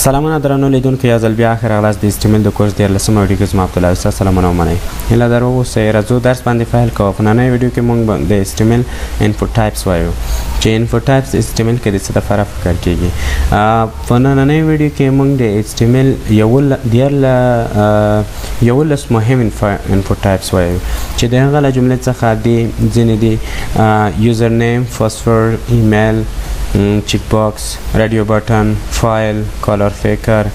سلامونه درنو لیدونکو، یو ځل بیا ښه راغلاست د HTML د کورس 13مه ویډیو کې. زما عبدالله استاد، سلامونه ومنئ. هیله در واوسئ. راځو درس باندې پیل کوو. په نننۍ ویډیو کې موږ د HTML input types وایو چې input types HTML کې د څه لپاره فکر کیږي. په نننۍ ویډیو کې موږ د HTML 11 مهم input types وایو چې د هغه له جملې څخه دي ځینې دي username، password، email، checkbox، radio button، file، color picker،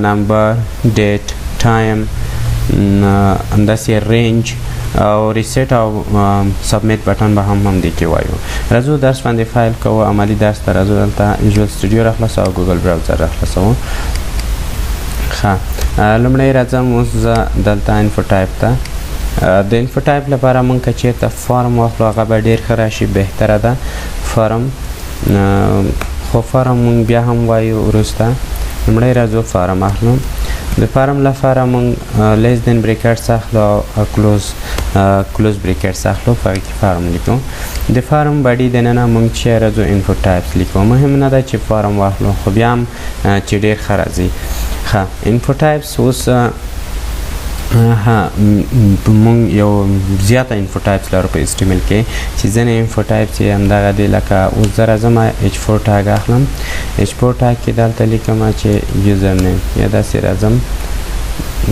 number، date، time، همداسې range او reset او submit button به هم هم دې کې وایو. راځو درس باندې پیل کوو، عملي درس ته راځو. دلته Visual Studio راخلاصوو او Google Browser راخلاصوو. ښه، لومړی راځم اوس زه دلته input type ته. د input type لپاره مونږ که چېرته form واخلو، هغه به ډېر ښه راشي، بهتره ده form. خو form مونږ بیا هم وایو وروسته. لومړی راځو form اخلو. د form لپاره مونږ less than brackets اخلو او close brackets اخلو، په هغې کې form لیکو. د form body دننه مونږ چې راځو input types لیکو. مهم نه ده چې form واخلو، خو بیا هم چې ډېر ښه راځي. ښه، input types اوس ها مونږ یو زیاته input types لرو په HTML کې چې ځینې input types یې همدغه دی. لکه اوس زه راځم H4 tag اخلم. H4 tag کې دلته لیکم چې username، یا داسې راځم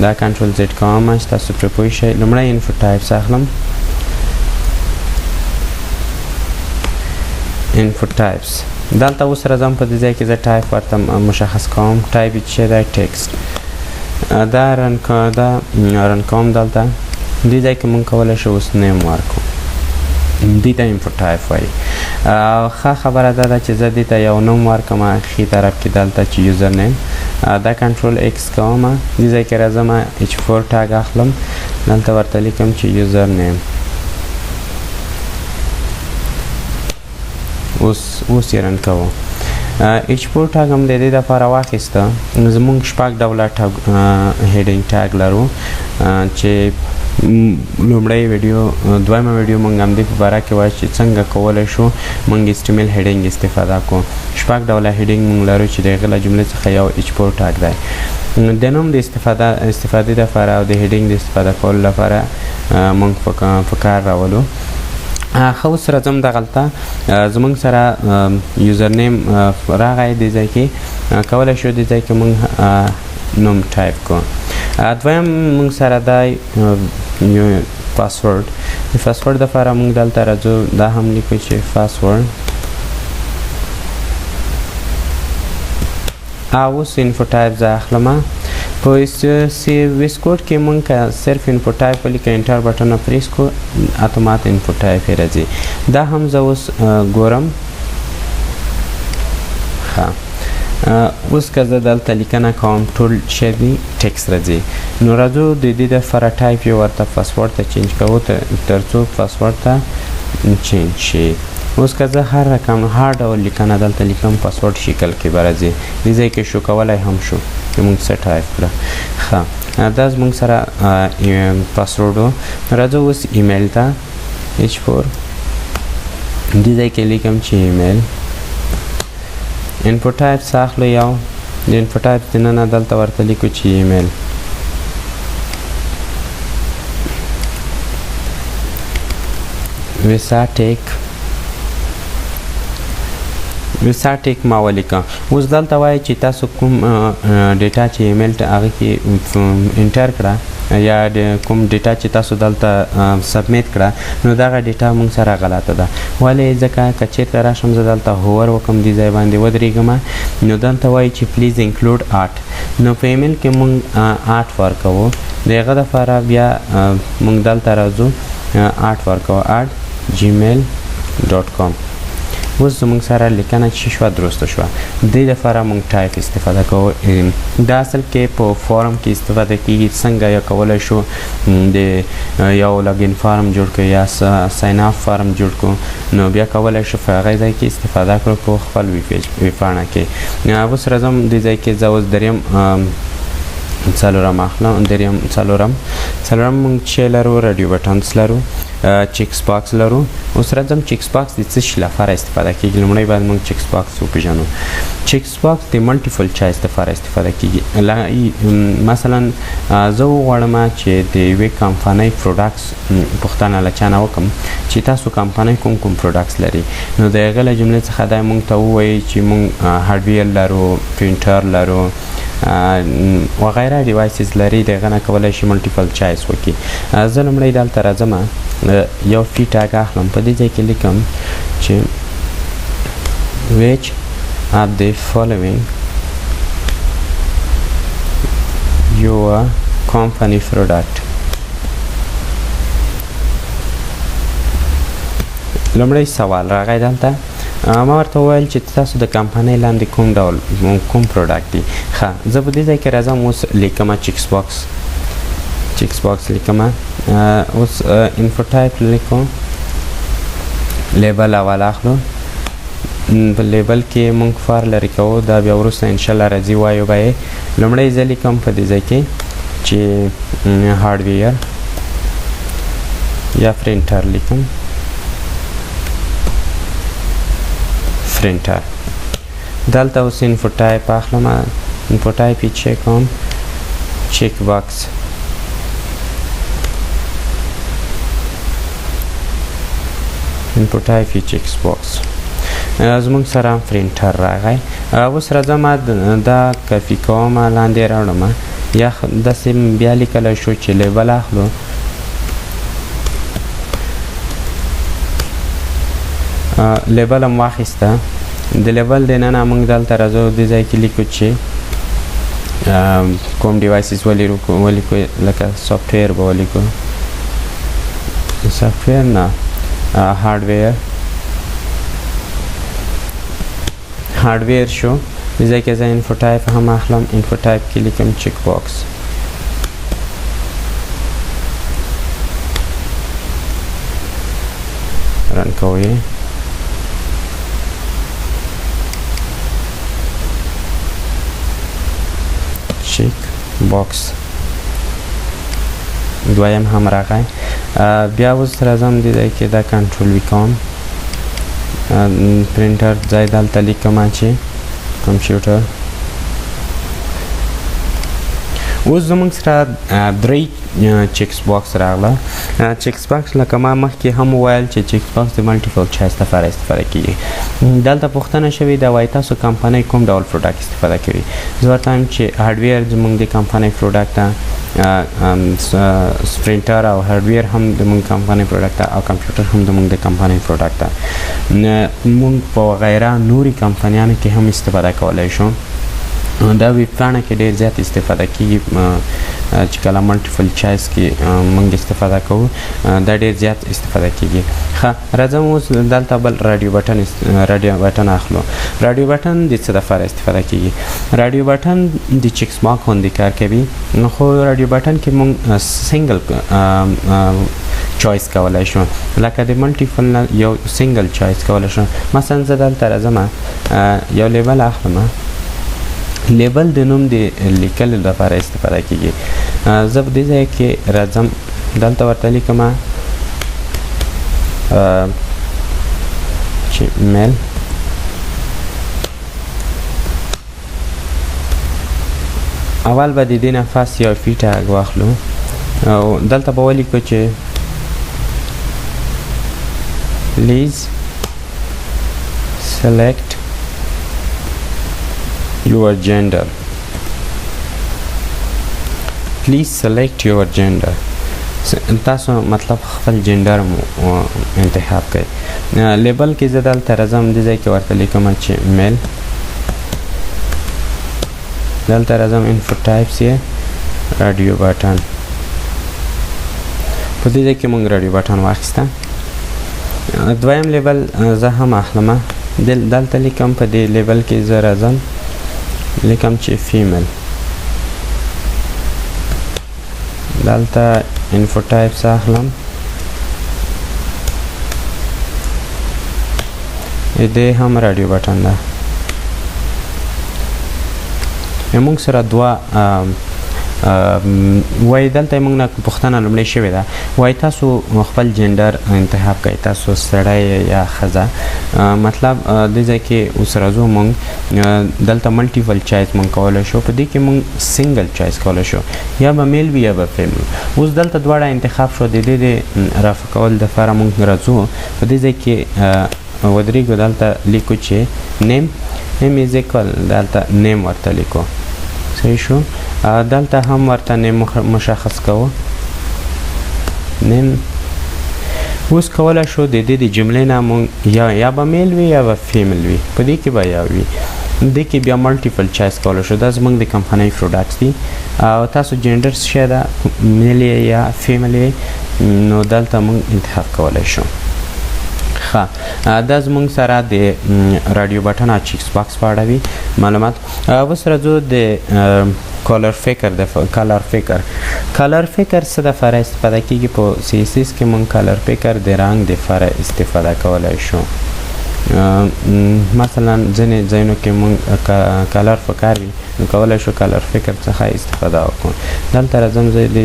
دا Control Z کوم چې تاسو پرې پوه شئ. لومړی input types اخلم. input types دلته اوس راځم، په دې ځای کې زه ټایپ ورته مشخص کوم. ټایپ یې چې دی text. دا run کوم. دلته دې ځای کې مونږ کولی شو اوس name ورکړو. دې ته input type وایي. ښه خبره دا ده چې زه دې ته یو نوم ورکړم ښي طرف کې دلته چې username. دا Control X کوم، دې ځای کې راځم، H4 tag اخلم، دلته ورته لیکم چې username. اوس یې run کوو. H4 tag هم د دې دپاره واخیسته. زمونږ شپږ ډوله tag، heading tag لرو چې لومړی ویډیو، دویمه ویډیو مونږ هم دې په باره کې وایو چې څنګه کولی شو مونږ HTML heading استفاده کوو. شپږ ډوله heading مونږ لرو چې د هغې له جملې څخه یو H4 tag دی. د نوم د استفادې دپاره او د heading د استفاده کولو لپاره مونږ په کار راولو. ښه، اوس راځم دغلته زمونږ سره username راغی. دې ځای کې کولی شو دې ځای کې مونږ نوم ټایپ کړو. دویم مونږ سره دی یو پاسورډ. د پاسورډ دپاره مونږ دلته راځو، دا هم لیکو چې پاسورډ. اوس input type زه اخلم. په سی VS Code کې مونږ که صرف input type ولیکو، enter button press کو، اتومات input type یې راځي. دا هم زه اوس ګورم. ښه، اوس که زه دلته لیکنه کوم، ټول شی دی text راځي. نو راځو د دې دپاره ټایپ یې ورته پاسورډ ته change کوو تر څو پاسورډ ته change شي. اوس که زه هر رقم هر ډول لیکنه دلته لیکم، پاسورډ شکل کې به راځي. دې ځای کې شو کولی هم شو چې موږ څه ټایپ کړه. ښه، دا زموږ سره پاسورډ و. راځو اوس ایمیل ته. H4، دې ځای کې لیکم چې email. input type اخلو یو، د input type دننه دلته ورته لیکو چې email. ویسا ټیک ما ولیکه. اوس دلته وایي چې تاسو کوم data چې ایمیل ته هغه کې enter کړه یا کوم data چې تاسو دلته submit کړه، نو دغه data مونږ سره غلطه ده. ولې؟ ځکه که چېرته راشم زه دلته hover وکم، دې ځای باندې ودرېږم، نو دلته وایي چې please include at. نو په ایمیل کې مونږ at ورکوو. د هغه دپاره بیا مونږ دلته راځو، at ورکوو، @gmail.com. اوس زمونږ سره لیکنه چې شوه، درسته شوه. دې لپاره مونږ ټایپ استفاده کوو. دا اصل کې په form کې استفاده کیږي. څنګه یا کولی شو د یو login form جوړ کړو یا sign up form جوړ کړو، نو بیا کولی شو په هغه ځای کې استفاده کړو په خپل ویب پیج، ویب پاڼه کې. اوس راځم دې ځای کې زه اوس دریم څلورم اخلم، دریم، څلورم، څلورم موږ چې لرو radio buttons لرو، check box لرو. اوس راځم check box د څه شي لپاره استفاده کیږي. لومړی باید موږ check box وپیژنو. check box د multiple choice لپاره استفاده کیږي. مثلا زه وغواړم چې د یوې کمپنۍ products پوښتنه له چا نه وکړم چې تاسو کمپنۍ کوم کوم products لري، نو د هغه له جملې څخه دی موږ ته ووایي چې موږ hardware لرو، پرینټر لرو وغیره devices لري، د هغه نه کولی شي multiple choice وکړي. زه لومړی دلته راځم، یو p tag اخلم، په دې ځای کې لیکم چې which of the following your company product. لومړی سوال راغی دلته، ما ورته وویل چې تاسو د کمپنۍ لاندې کوم ډول کوم product دی. ښه، زه په دې ځای کې راځم، اوس لیکم check box، check box لیکم. اوس input type لیکو، label اول اخلو. په label کې مونږ for لرې کوو، دا بیا وروسته انشاءالله راځي وایو به یې. لومړی زه لیکم په دې ځای کې چې hardware یا پرینټر لیکم، پرینټر. دلته اوس input type اخلم، input type یې چک کوم، check box. input type یې check box. زموږ سره پرینټر راغی. اوس راځم دا کپي کوم، لاندې راوړم، یا داسې بیا لیکلی شو چې label اخلو، label هم واخیسته. د label دننه موږ دلته راځو، دې ځای کې لیکو چې کوم devices ولیکو، لکه software به ولیکو، software نه hardware، hardware شو. دې ځای کې زه input type هم اخلم، input type کې لیکم check box. run کوو یې. check box دویم هم راغی. بیا اوس راځم دې ځای کې دا control V کوم، پرینټر ځای دلته لیکم چې کمپیوټر. اوس زموږ سره درې check box راغله. check box لکه ما مخکې هم وویل چې check box د multiple choice لپاره استفاده کیږي. دلته پوښتنه شوې ده، وایي تاسو کمپنۍ کوم ډول product استفاده کوي. زه ورته وایم چې hardware زموږ د کمپنۍ product ده، پرینټر او hardware هم د موږ کمپنۍ product ده، او کمپیوټر هم د موږ د کمپنۍ product ده. موږ په وغیره نورې کمپنیانو کې هم استفاده کولی شو. دا ویب پاڼه کې ډیر زیات استفاده کیږي، چې کله multiple choice کې موږ استفاده کوو، دا ډیر زیات استفاده کیږي. ښه، راځم اوس دلته بل radio button، radio button اخلو. radio button د څه لپاره استفاده کیږي؟ radio button د check box غوندې کار کوي، خو radio button کې موږ single choice کولی شو، لکه د multiple نه یو single choice کولی شو. مثلا زه دلته راځم، یو label اخلم. label د نوم د لیکلو لپاره استفاده کیږي. زه په دې ځای کې راځم، دلته ورته لیکم چې male، اول به د دې نه پس یو p tag واخلو او دلته به ولیکو چې please select your gender، please select your gender. تاسو مطلب خپل جندر مو انتخاب کړئ. label کې زه دلته راځم، دې ځای کې ورته لیکم چې male. دلته راځم، input types یې radio button. په دې ځای کې مونږ radio button واخیسته. دویم label زه هم اخلم، دلته لیکم، په دې label کې زه راځم لیکم چې female. دلته input types اخلم، دې هم radio button ده. موږ سره دوه وایي دلته موږ نه پوښتنه لومړی شوې ده، وایي تاسو خپل gender انتخاب کړئ، تاسو سړی یا ښځه. مطلب دې ځای کې اوس راځو موږ دلته multiple choice موږ کولی شو، په دې کې موږ single choice کولی شو، یا به male وي یا به female. اوس دلته دواړه انتخاب شو. د دې د رفع کول دپاره موږ راځو په دې ځای کې ودرېږو، دلته لیکو چې name، name is equal، دلته name ورته لیکو، صحیح شو. دلته هم ورته name مشخص کوو، name. اوس کولی شو د دې د جملې نه موږ یا به male وي یا به female وي، په دې کې به یا وي. دې کې بیا multiple choice کولی شو. دا زموږ د کمپنۍ products دي او تاسو gender څه شی ده، male یا female، نو دلته موږ انتخاب کولی شو. ښه، دا زموږ سره د radio button او check box په اړه وي معلومات. اوس راځو د color picker. د color picker، color picker څه دپاره استفاده کیږي؟ په CSS کې موږ color picker د رنګ دپاره استفاده کولی شو. مثلا ځینې ځایونو کې موږ color پکار وي، نو کولی شو color picker څخه استفاده وکړو. دلته راځم، زه د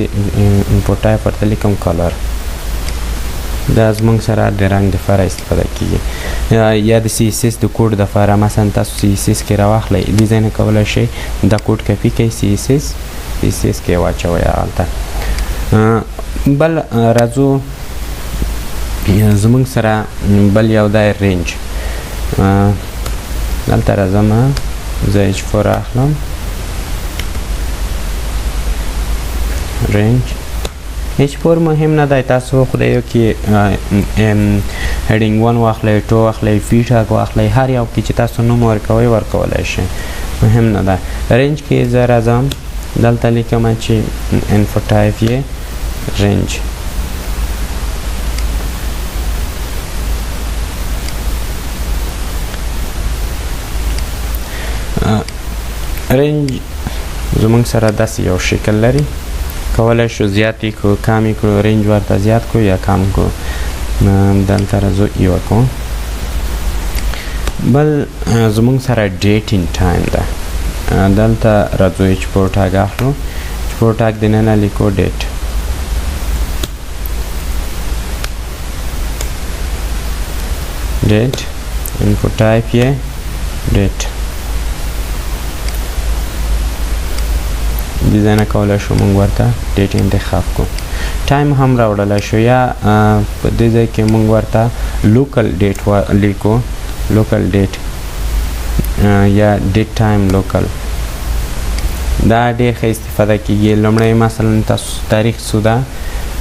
input type ورته لیکم color. دا زموږ سره د رنګ دپاره استفاده کیږي، یا د CSS د کوډ دپاره. مثلا تاسو CSS کې راواخلئ، دې ځای نه کولی شئ دا کوډ کپي کړئ، CSS کې واچوئ هغلته. بل راځو زموږ سره بل یو دی range. دلته راځم، زه H4 اخلم، range. H4 مهم نه دی، تاسو خو یو کې heading 1 واخلئ، 2 واخلئ، p tag واخلئ، هر یو کې چې تاسو نوم ورکوئ ورکولی شئ، مهم نه ده. range کې زه راځم، دلته لیکم چې input type یې range. range زموږ سره داسې یو شکل لري، کولی شو زیات یې کړو، کم یې کړو، range ورته زیات کړو یا کم کړو. دلته راځو یوه کوو. بل زموږ سره date and time ده. دلته راځو H4 tag اخلو، H4 tag دننه لیکو date. date input type یې date. دې ځای نه کولی شو موږ ورته date انتخاب کړو. time هم راوړلی شو، یا په دې ځای کې موږ ورته local date لیکو، local date یا date time local. دا ډېر ښه استفاده کیږي. لومړی مثلا تاسو تاریخ څو ده،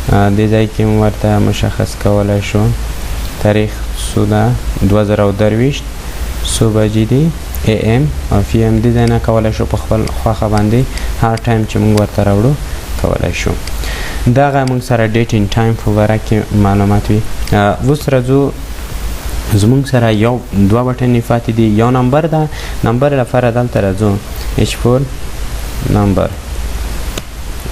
دې ځای کې موږ ورته مشخص کولی شو تاریخ څو ده، 2023 څو بجې دي، AM او PM. دې ځای نه کولی شو په خپل خوښه باندې هر time چې موږ ورته راوړو کولی شو. دغه موږ سره date and time په باره کې معلومات وي. اوس راځو زموږ سره یو دوه button یې پاتې دي، یو number ده. number لپاره دلته راځو H4 number،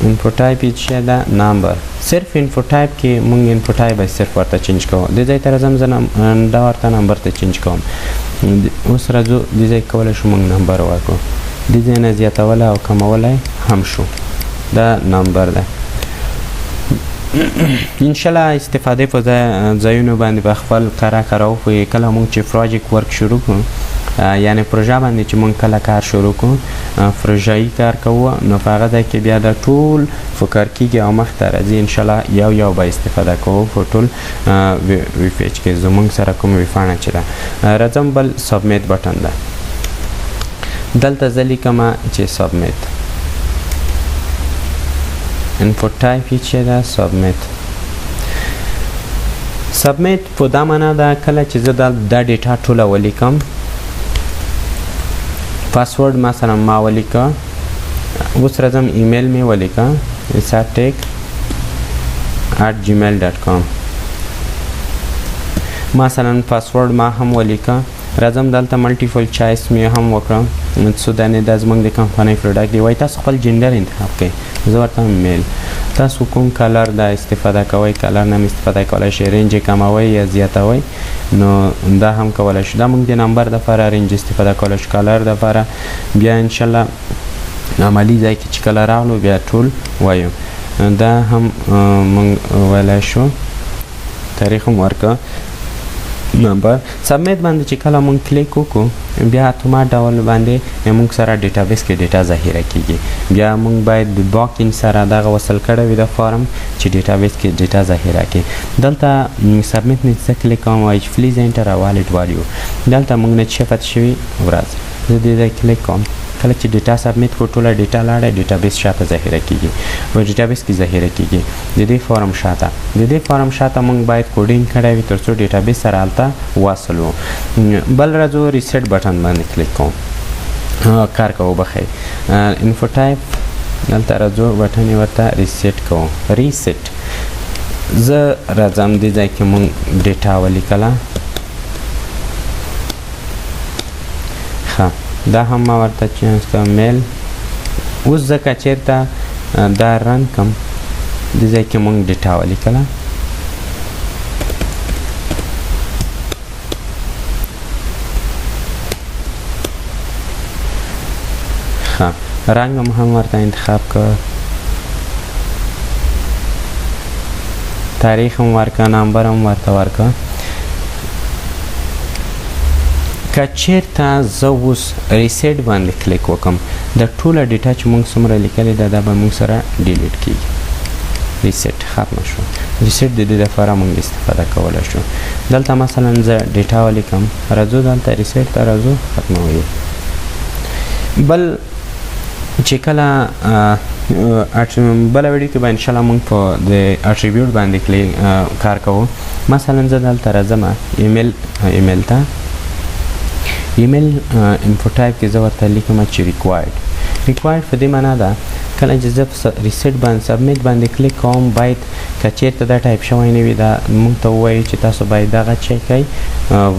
input type یې څه ده، number. صرف input type کې موږ input type به صرف ورته change کوو. دې ځای ته راځم زه، دا ورته number ته change کوم. اوس راځو دې ځای کولی شو موږ number ورکړو، دې ځای نه زیاتولی او کمولی هم شو. دا number ده. انشالله استفاده په ځایونو باندې به خپل کرا کرا وپوهېږئ. کله موږ چې project work شروع کړو، یعنی پروژه باندې چې موږ کله کار شروع کړو، پروژهیي کار کوو، نو په هغه ځای کې بیا دا ټول فکر کېږي او مخته راځي. انشالله یو یو به استفاده کوو په ټول web page کې زموږ سره کوم ویبپاڼه چې ده. راځم بل submit button ده. دلته زه لیکم چې submit، input type یې چې ده submit. submit په دا معنا ده کله چې زه دا data ټوله ولیکم، پاسورډ مثلا ما ولیکه، اوس راځم ایمیل مې ولیکه isatech@gmail.com مثلا، پاسورډ ما هم ولیکه. راځم دلته multiple choice مې هم وکړه، څو دانې. دا زموږ د کمپنۍ product دی. وایي تاسو خپل gender انتخاب کړئ، زه ورته male. تاسو کوم color دا استفاده کوئ، color نه هم استفاده کولی شئ، range یې کموئ یا زیاتوئ، نو دا هم کولی شو. دا موږ د number دپاره range استفاده کولی شو، color دپاره بیا انشاءالله. عملي ځای کې چې کله راغلو بیا ټول وایو. دا هم موږ ویلی شو. تاریخ هم ورکه، نمبر. submit باندې چې کله مونږ کلیک وکړو، بیا اتومات ډول باندې مونږ سره database کې data ذخیره کیږي. بیا مونږ باید د backend سره دغه وصل کړی وي د form چې database کې data ذخیره کړي. دلته submit نه چې کلیک کوم، وایي چې please enter a valid value. دلته مونږ نه چې پاتې شوي ورځ، زه دې ځای کلیک کوم. کله چې data submit کړو، ټوله data لاړه، database شاته ذخیره کیږي او database کې ذخیره کیږي. د دې form شاته مونږ باید coding کړی وي ترڅو database سره هلته وصل وو. بل راځو، reset button باندې کلیک کوم، کار کوو. بخی input type دلته راځو، button یې ورته reset کوو. reset زه راځم، دې ځای کې مونږ data ولیکله. ښه، دا هم ما ورته change کړم، male. اوس زه که چېرته دا run کم، دې ځای کې مونږ data ولیکله. ښه، رنګ هم ورته انتخاب کړ، تاریخ هم ورکه، نمبر هم ورته ورکه. که چیرته زه اوس reset باندې کلیک وکم، د ټوله data چې مونږ څومره لیکلې ده، دا به مونږ سره delete کیږي. reset ختمه شو. reset د دې لپاره مونږ استفاده کولی شو. دلته مثلا زه data ولیکم، راځو دلته reset ته راځو، ختموي. بل چې کله بله ویډیو کې به انشاءالله مونږ په د attribute باندې کار کوو. مثلا زه دلته راځم، ایمیل ته، email input type کې زه ورته لیکم چې required. required په دې معنا ده، کله چې زه reset باندې، submit باندې کلیک کوم، باید که چیرته دا ټایپ شوی نه وي، دا مونږ ته ووایي چې تاسو باید دغه چک کړئ،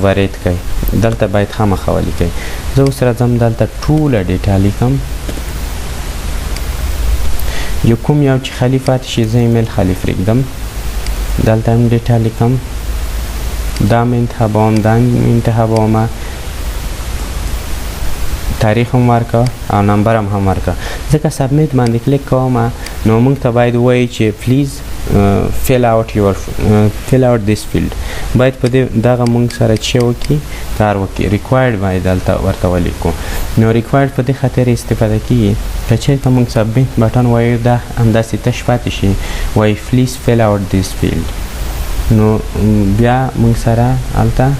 وارد کړئ. دلته باید خامخا ولیکئ. زه اوس راځم، دلته ټوله data لیکم. یو کوم یو چې خالي پاتې شي، زه ایمیل خالي پرېږدم. دلته هم data لیکم، دا مې انتخابوم، دا مې انتخابوم، تاریخ هم ورکه او نمبر هم ورکه. ځکه submit باندې کلیک کوم، نو موږ ته باید ووایي چې please fill out this field. باید په دې دغه موږ سره چې وکړي، کار وکړي، required باید دلته ورته ولیکو. نو required په دې خاطر استفاده کیږي که چېرته موږ submit button وایو، دا همداسې تش پاتې شي، وایي please fill out this field، نو بیا موږ سره هلته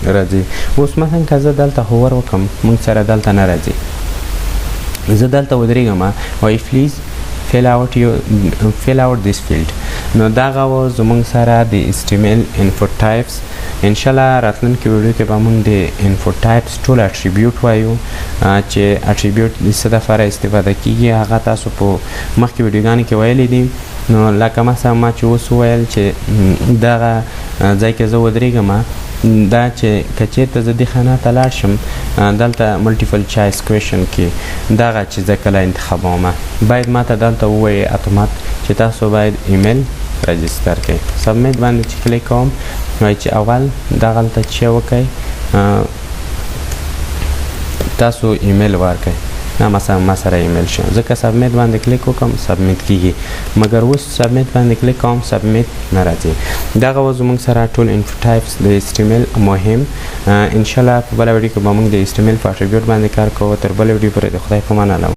راځي. اوس مثلا که زه دلته hover وکم، موږ سره دلته نه راځي. زه دلته ودرېږم، وایي please fill out this field. نو دغه و زموږ سره د HTML input types. انشالله راتلونکي ویډیو کې به موږ د input types ټول attribute وایو چې attribute د څه دپاره استفاده کیږي. هغه تاسو په مخکې ویډیوګانو کې ویلي دي. نو لکه مثلا ما چې اوس وویل چې دغه ځای کې زه ودرېږم، دا چې که چېرته زه دې خانه ته لاړ شم، دلته multiple choice question کې دغه چې زه کله انتخابوم، باید ما ته دلته ووایي اتومات چې تاسو باید email register کړئ. submit باندې چې کلیک کوم، وایي چې اول دغلته چې وکړئ، تاسو ایمیل ورکړئ. نه، مثلا ما سره ایمیل شو، ځکه submit باندې کلیک وکم، submit کیږي. مګر اوس submit باندې کلیک کوم، submit نه راځي. دغه و زموږ سره ټول input types د HTML مهم. ان شاء الله په بله ویډیو کې به موږ د HTML په attribute باندې کار کوو. تر بله ویډیو پورې د خدای په امان.